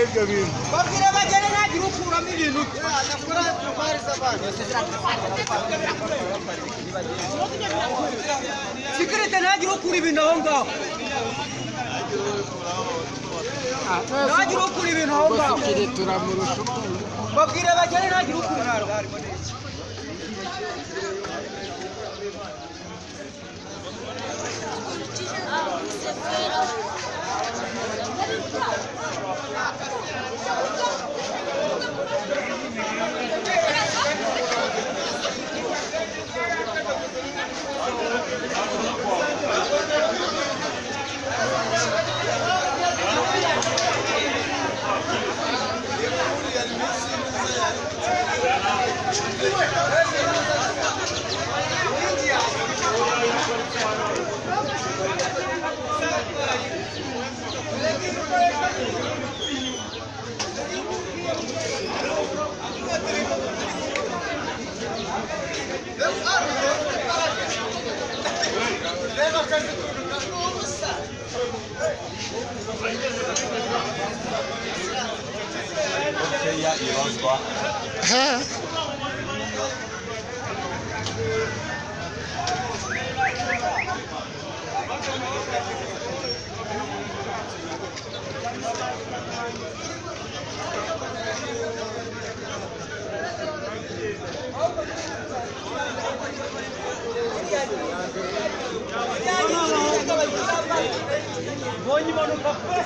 Ibyo bintu Babwire bagere ntagire ukuramo ibintu. Sekirite ntagire ukura ibintu aho ngaho. Ntagire ukura ibintu aho ngaho. Babwire bagere ntagire ukura. Feya ibazwa. Mbonye impanuka pe.